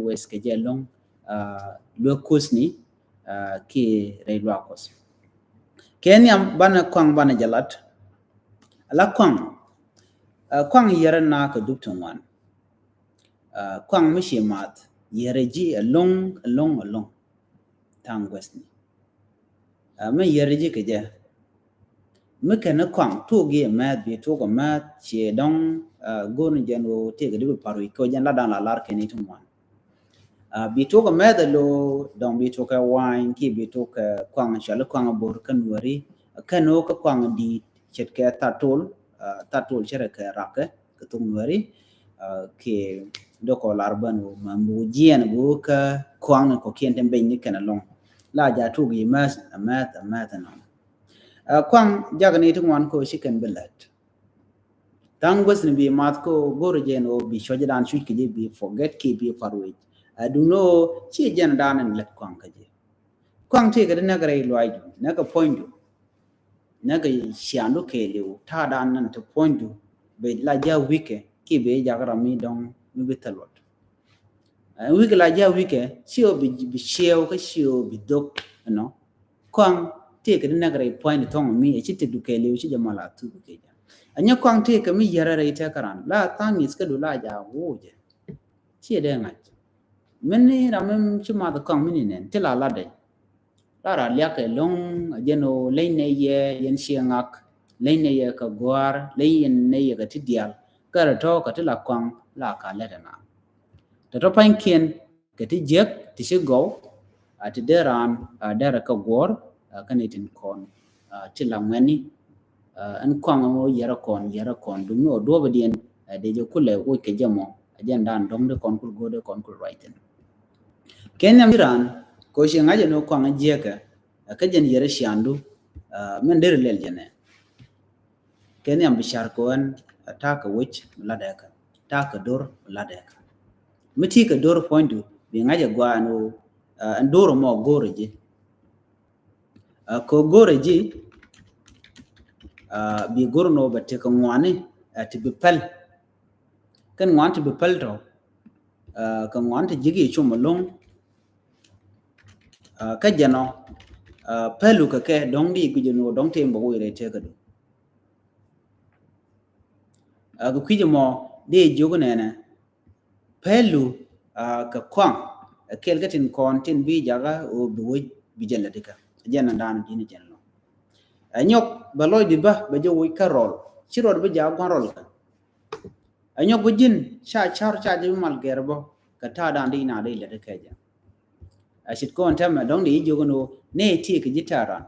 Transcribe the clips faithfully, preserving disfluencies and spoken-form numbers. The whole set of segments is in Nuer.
West kɛ jɛ ɛlɔ̱ŋ, luäk Kuɔthni kiɛ rɛy luaak Kuɔth. Kɛ nhiam banɛ kɔaŋ banɛ jɛ lat. Ala kɔaŋ, kɔaŋ yɛrɛ na kɛ dup ti ŋuan. Kɔaŋ mi ci math yɛrɛ ji̱ ɛlɔ̱ŋ ɛlɔ̱ŋ ɛlɔ̱ŋ. Tha̱a̱ŋ Westni. Mi yɛrɛ ji̱ kɛ jɛ, mi kɛn ni kɔaŋ tuk yɛ mɛth, bi tuk ɛ mɛth ciɛ dɔ̱ŋ. Go̱o̱r ni jɛn ɣöö tëëkɛ di bi pa̱r wi̱c kɛ jɛn la da̱ŋ la lar kɛn i̱ ti ŋuan. Bi tuk ɛ mɛth ɛ lo̱ dɔ̱ŋ bi tuk ɛ wany kiɛ bi tuk ɛ kɔaŋ cuali kɔaŋ ɛ bo̱r kä Nuääri. Kɛn ɣöö kä kɔaŋ di̱i̱t ce̱tkɛ thatol, thatol ce̱tkɛ rakä kɛ thok Nuääri. Kiɛ dɔ̱kɔ lar bän ɣöö mɛ mi wä jiɛɛn bi wä kä kɔaŋ ni kɔ̱kiɛn tin beny ni kɛn ɛlɔ̱ŋ. La ja tuk yɛ mɛth ɛ mɛth ɛ mɛth ɛnɔ. Kɔaŋ jakɛ ni ti ŋuan kä ci kɛn bi lät. Tha̱a̱ŋ Westni bi math kä go̱o̱rɛ jɛ ɛn ɣöö bi cuɔ̱cdan cuc kɛ jɛ bi forget kiɛ bi pa̱r wi̱c. Duŋni ɣöö ciɛ jɛn dan in lät kɔaŋ kä jɛ. Kɔaŋ tëëkɛ di näk rɛy luaacdu, näk kɛ puɔ̱nydu, näk kɛ ciaaŋdu kɛɛliw, ta̱a̱dan in te puɔ̱nydu ben la ji̱ a wi̱kɛ kiɛ ben jak ram mi dɔ̱ŋ mi bi thil luɔt. Wi̱kɛ la ji̱ a wi̱kɛ ci ɣöö bi ciɛɛw kä ci ɣöö bi dhok ɛnɔ. Kɔaŋ tëëkɛ di näk rɛy puɔ̱nydu thɔ̱ŋ mi ɛ ci tëkdu kɛɛliw ci jɛ mal a thuk kɛ jɛ. Ɛ nyɛ kɔaŋ tëëkɛ mi yɛrɛ rɛy tëkä ran la tha̱a̱ŋ ŋi̱th kädu la ja wuucɛ. Ciɛ dee ŋa̱c. Mini ram mi ci math kɔaŋ mini nɛn ti la latdɛ. La ra liak kɛ lo̱ŋ a jɛn ɣöö leny nɛ yɛ yɛn ciɛ ŋak, leny nɛ yɛ kɛ gua̱a̱r, leny yɛn nɛ yɛ kɛ ti diaal. Kä rɛ tɔ̱ kɛ ti la kɔaŋ la ka lɛt ɛna. Tɔ̱tɔ̱ pa̱nykiɛn kɛ ti jiäk ti ci gɔw a ti dee raan a derɛ kɛ guɔ̱ɔ̱r a kä ni tin kɔn a ti la ŋuɛni. Ɛn kɔaŋ ɛmɔ yɛrɛ kɔn yɛrɛ kɔn duŋni ɔ duɔ̱ɔ̱pɛ diɛn ɛ dee jɛ kulɛ woc kɛ jɛ mɔ ɛ jɛn dan dɔ̱ŋ dee kɔn kul go̱o̱r dee kɔn kul ruac thi̱n. Kɛ nhiam ci raan kɛ ɣöö ci ŋa̱c ɛn ɣöö kɔaŋ jiäkɛ ɛ kä jɛn yɛrɛ ciaŋdu. Min derɛ lɛl jɛnɛ kɛ nhiam bi car kɛ ɣän ɛ ta̱a̱ kɛ wec latdɛ kä ta̱a̱ kɛ do̱r latdɛ kä. Mi ti kɛ do̱r puɔ̱nydu bi ŋa̱c ɛ gɔaa ɛn ɣöö ɛn do̱r ɛmɔ go̱o̱rɛ ji̱. Kɛ go̱o̱rɛ ji̱ bi go̱r nɔ bɛ tekɛ ŋuani ti bi päl. Kɛn ŋuani ti bi päl tɔ kɛ ŋuani ti ji̱k i̱ cum ɛlɔ̱ŋ. Kä jɛnɔ pälu kɛ kɛ dɔ̱ŋ di gui̱c ɛn ɣöö dɔ̱ŋ tëë bɛ wä i̱ rɛy tekädu. Kɛ kui̱c ɛmɔ dee jiök nɛnɛ. Pɛlu kɛ kɔaŋ ɛ kɛl kä tin kɔn tin bi jakä ɣöö bi wec bi jɛ lät ikä. Jɛn na da̱a̱n di̱n jɛn lɔ. Ɛ nyɔk bɛ lɔcdi bä bɛ jɛ wec kä rɔl ci rɔl bi jakä gua̱n rɔl kä. Ɛ nyɔk bi ji̱n ca car ca jɛ bi mal gɛr bä kɛ ta̱a̱ da̱a̱n di na di lät ikä jɛ. A cit kɔn tɛmɛ dɔ̱ŋ di jiök ni wä ni ti kɛ ji̱ tɛ̈ran.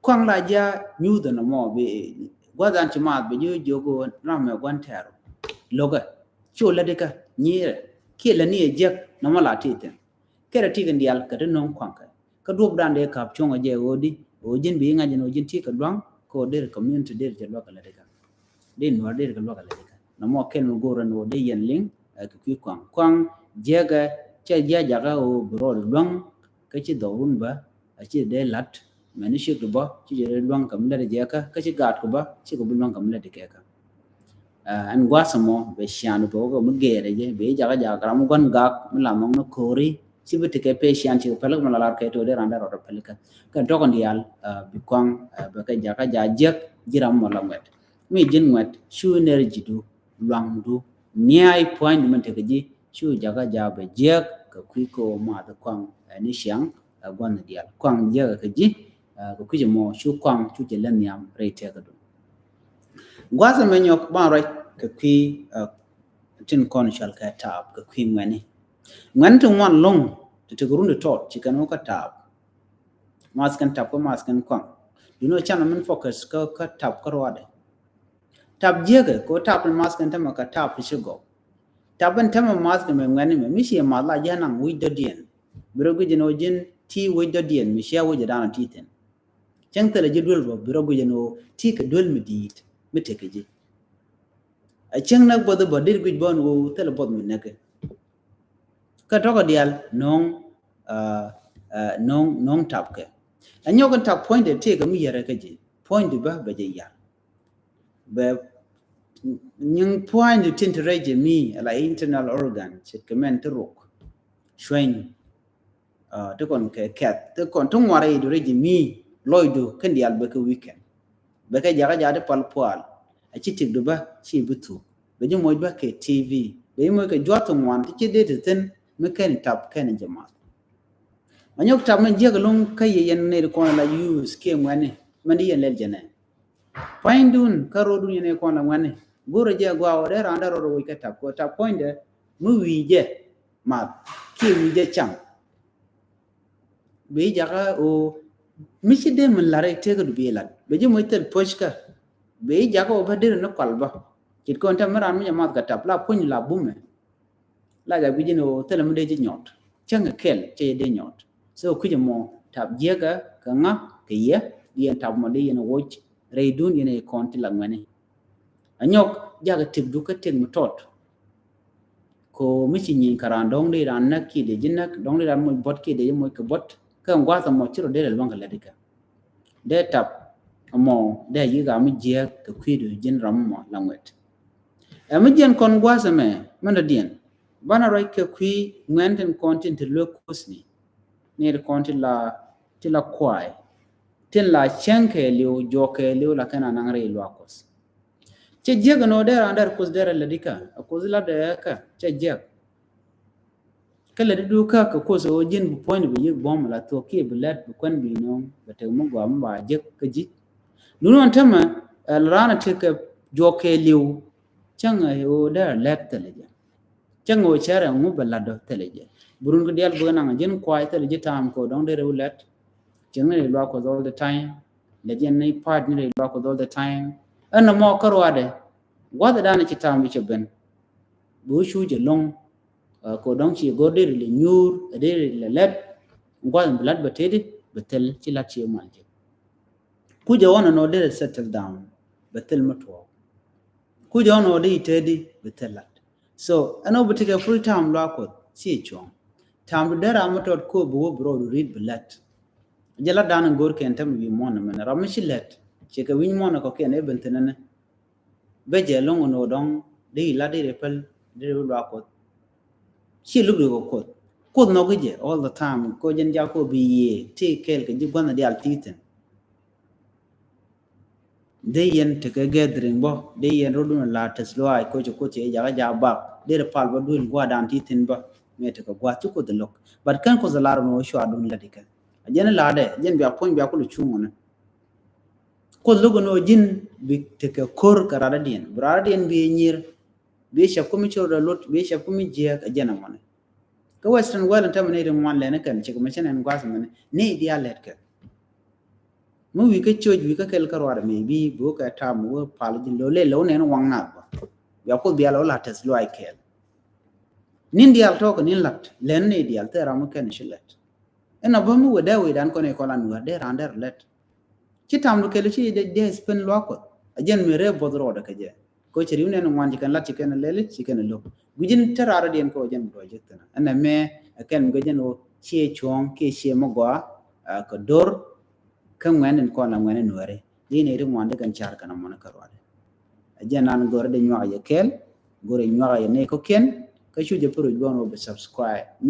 Kɔaŋ la ji̱ a nyuuth ɛn ɛmɔ bi gua̱th an ci maath bɛ ji̱ jiök wä ram mɛ gua̱n tɛ̈ru. Lo̱kɛ cu lät ikä nyirɛ kiɛ lät ni ɛ jiäk nɔmɔ la ti thi̱n. Kɛ rɛ ti kɛ diaal kɛ ti no̱o̱ŋ kɔaŋkɛ kä duɔ̱pdan dee ka̱p cuɔ̱ŋ ɛ jɛ ɣöö di ɣöö ji̱n bi ŋa̱c ɛn ɣöö ji̱n ti kɛ lua̱ŋ kɛ ɣöö der community der jɛ luäk kɛ lät ikä. Dee nuɔr der kɛ luäk kɛ lät ikä. Nɔmɔ kɛl mi go̱o̱r ɛn ɣöö dee yɛn liŋ ɛ kɛ kui̱ kɔaŋ. Kɔaŋ jiäkɛ cɛ ji̱ a jakä ɣöö bi rɔɔd luäŋ kä ci dhɔrun bä a ci dee la̱t mɛn ni ciek di bä ci jɛ dee luäŋ kɛ mi lät jɛ kä kä ci gaat kɛ bä ci kɛ bi luäŋ kɛ mi lät kɛ kä. Ɛn gua̱a̱th ɛmɔ bɛ cian bɛ wä kɛ mi gɛɛrɛ jɛ bɛ jakä jakä ram mi gua̱n gak mi la mɔŋ ni ko̱ri ci bi tekɛ pɛ cian ci kɛ päl kɛ mi la lar kɛ to dee ran dee rɔɔd päl kä. Kɛ dɔk diaal bi kɔaŋ bɛ kɛ jakä jakä jiäk ji̱ ram mɔ la ŋuɛt. Mi ji̱n ŋuɛt cu energy du luaŋdu niay pua̱nydu min tekɛ ji̱ cu jakä jakä bɛ jiäk kɛ kui̱ kɛ wä math kɔaŋ ɛ ni ciaŋ ɛ gua̱n diaal kɔaŋ jiäk kɛ ji̱. Kɛ kui̱c ɛmɔ cu kɔaŋ cu jɛ lät nhiam rɛy tɛkädu. Gua̱a̱th ɛmɛ nyɔk ban ruac kɛ kui̱ tin kɔn cɔal kɛ taap kɛ kui̱ ŋuɛni. Ŋuɛni ti ŋuan lo̱ŋ ti tekɛ run ti tɔt ci kɛn wä kä taap. Math kɛn tap kä math kɛn kɔaŋ. Duno canɛ min focus kä kä tap kä ruadɛ. Tap jiäkɛ kɛ tap in math kɛn tämɛ kɛ tap ti ci gɔw. Tap in tämɛ math kɛn mɛ ŋuɛni mɛ mi ci math la ji̱ anaŋ wi̱c dɔ̱diɛn. Bi rɔ guic ɛn ɣöö ji̱n ti wi̱c dɔ̱diɛn mi cia wi̱c ɛ da̱a̱n ti thi̱n. Cäŋ thilɛ ji̱ duel bä bi rɔ guic ɛn ɣöö ti kɛ duel mi di̱i̱t mi tekɛ ji̱. Ɛ cäŋ näk buɔth bä dit guic bä ɛn ɣöö thilɛ buɔth mi näkɛ. Kä tɔ̱kɛ diaal no̱o̱ŋ no̱o̱ŋ no̱o̱ŋ tapkɛ. Ɛ nyɔk in tap puɔ̱nydɛ tëëkɛ mi yärɛ kä ji̱ puɔ̱nydɛ bä bɛ jɛ yar. Bɛ nyiŋ pua̱a̱ny du tin te rɛy jɛ mi ala internal organ ce̱tkɛ mɛn te ruk cuɛny. Ti kɔn kɛ kɛth ti kɔn ti ŋuarɛ idu rɛy jɛ mi lɔcdu kɛn diaal bɛ kɛ weekend. Bɛ kɛ jakä jakä ti pal pual a ci tikdu bä ci bi thuk bɛ ji̱ moc bä kɛ T V bɛ ji̱ moc kɛ juath ti ŋuan ti ci dee ti thin mi kɛn tap kɛn jɛ math. A nyɔk tap mɛn jiäk loŋ kä yɛ yɛn nɛy ti kɔn la use kiɛ ŋuɛni mɛn di yɛn lɛl jɛ nɛ. Pua̱nydun kä ro̱dun yɛn ɛ kɔn la ŋuɛni go̱rɛ jɛ gua wä dee randa ro̱d wä kɛ tap kɛ tap puɔ̱nydɛ mi wi̱i̱ jɛ math kiɛ wi̱i̱ jɛ cam. Bɛ ji̱ jakä ɣöö mi ci dee min la̱r itek du bi lat bɛ ji̱ moc thil puɔ̱ckä. Bɛ ji̱ jakä ɣöö bä deri ni kual bä ce̱tkɛ ɣöö tɛm mi raan mi jɛ math kɛ tap la puɔ̱ny la bumɛ. La jɛ gui̱c ni ɣöö thilɛ mi dee ji̱ nyɔt cäŋ kɛ kɛl cɛ jɛ dee nyɔt. So kui̱c ɛmɔ tap jiäkä kɛ ŋa kɛ yɛ di yɛn tap mɔ di yɛn woc rɛydun yɛn ɛ kɔn ti la ŋuɛni. A nyɔk jakä tëkdu kä tëk mi tɔt. Ko mi ci nyieny kä raan dɔ̱ŋ di raan näk kiɛ dee ji̱ näk dɔ̱ŋ di raan moc buɔ̱t kiɛ dee ji̱ moc kɛ buɔ̱t kä ŋuath ɛmɔ ci rɔ dee lɛ luäŋ kɛ lät ikä. Dee tap ɛmɔ dee a yi̱k a mi jiääk kɛ kui̱du ji̱n ram ɛmɔ la ŋuɛt. Ɛ mi jiɛn kɔn gua̱a̱th ɛmɛ mɛn dɔ̱diɛn banɛ ruac kɛ kui̱ ŋuɛn tin kɔn tin te luek kuthni. Ni ti kɔn ti la ti la kuay tin la cäŋ kɛ liw juɔk kɛ liw la kɛn a naŋ rɛy luaak kuɔth. Cɛ jiäk ɛn ɣöö dee raan dee kuoth dee rɛ lät ikä a kuoth la dee kä cɛ jiäk. Kä lät idu kä kɛ kuoth ɣöö ji̱n bi puɔ̱ny bi yiëk buɔ̱m la thuɔ̱k kiɛ bi lät bi kuɛn bi nöŋ bɛ tek mi gɔaa mi ba jiäk kä ji̱. Dun ɣän tämɛ ɛ raan a tekɛ juɔk kɛ liw cäŋ ɛ ɣöö dee rɛ lät thilɛ jɛ. Cäŋ ɣöö cɛ rɛ ŋu bɛ lat dɔ thilɛ jɛ. Bi run kä diaal bi naŋ ji̱n kuay thilɛ ji̱ ta̱a̱m kɛ ɣöö dɔ̱ŋ dee rɛ wä lät. Cäŋ ni rɛ luaak kuɔth all the time. Lɛ jiɛn ni pa̱a̱t ni rɛ luaak kuɔth all the time. Ɛn nɔmɔ kä ruaadɛ gua̱th dan ci ta̱a̱m bi cɛ ben. Bi wä cu jɛ lo̱ŋ kɛ ɣöö dɔ̱ŋ ci go̱r dee rɛ lɛ nyuur ɛ dee rɛ lɛ lät. Gua̱th bi lat bɛ teti bɛ thil ci lat ci mal jɛ. Kucä ɣɔn ɛn ɣöö dee rɛ settle down bɛ thil mi tuɔɔk. Kucä ɣɔn ɣöö dee i̱ teti bɛ thil lat. So ɛn ɣöö bi tekɛ free time luaak kuɔth ci cuɔ̱ŋ. Time du dee ram mi tɔt ko̱o̱p bi wä bi rɔɔdu ri̱t bi lät. Jɛ lat dan in go̱o̱r kɛn tämɛ wi̱i̱ muɔ̱n ɛmɛn ram mi ci lät ci kɛ wi̱ny muɔ̱n ɛ kɔ̱kiɛn ɛ ben thi̱n ɛnɛ. Bä jɛ lo̱ŋ in ɣöö dɔ̱ŋ dee i̱ lat dee rɛ päl dee rɛ luaak kuɔth. Ci luk dee kɛ kuoth kuoth nhɔk i̱ jɛ all the time ko jɛn jak ko bi yiëë ti kɛɛl kɛ ji̱ gua̱nh diaal ti thi̱n. Dee yɛn tekɛ gathering bä dee yɛn rot dun la tɛth luaac ko cɛ kuoth cɛ jakä jaak bak dee rɛ pal bä duel gua̱a̱r dan ti thi̱n bä. Mëë tekɛ gua̱a̱th ci kuoth lo̱k but kɛn kuoth lar nɔ cuaar dun la dikɛ. A jɛn la dɛ jɛn bia puɔ̱ny bia kul cuŋ nɛ. Kuoth lo̱k nɔ ji̱n bi tekɛ ko̱r kɛ radadiɛn bi radadiɛn bi nyir. Bi cɛ kumi cor da lot bi cɛ kumi jiɛk a jɛn a mɔnɛ. Kä western world in tämɛ ni ri ŋuan lɛn kɛn cik mɛ cɛ nɛn gua̱th mɛn ni diaal lɛt kɛ. Mi wi̱i̱ kä coc wi̱i̱ kä kɛl kä ruaar mi bi bi wä kɛ tam wä pal ji̱ lo̱ lɛ lo̱ nɛn waŋ nath bä. Bia kuoth bia lo̱ la tɛth luay kɛɛl. Nin diaal tɔk nin lat lɛn ni diaal thɛ ram mi kɛn ci lɛt. Ɛn a bä mi wä dee wi̱i̱ dan kɔn ikɔlan wä dee ran dee lɛt. Ci tam du kɛl ci dee spend luak kuɔth a jɛn mi ree buɔth rɔɔdɛ kɛ jɛ. Ko ci riw nɛn ŋuan ci kɛn lat ci kɛn lɛl ci kɛn lo̱k gui̱cin te raar diɛn ko jɛn bi duɔc jek thin ɛn ɛmɛ. Ɛ kɛn mi gɛ jɛn wä ciɛ cuɔ̱ɔ̱ŋ kiɛ ciɛ mi gɔaa kɛ dor. Kä ŋuɛn in kɔn la ŋuɛn in wɛri di ni ri ŋuan di kɛn car kɛn a mɔni kä ruadɛ. Ɛ jɛn nan gɔr di nyuak yɛ kɛl gɔr di nyuak yɛ ni kɔkiɛn. Kä cu jɛ pä ruc bɔn wä bi subscribe.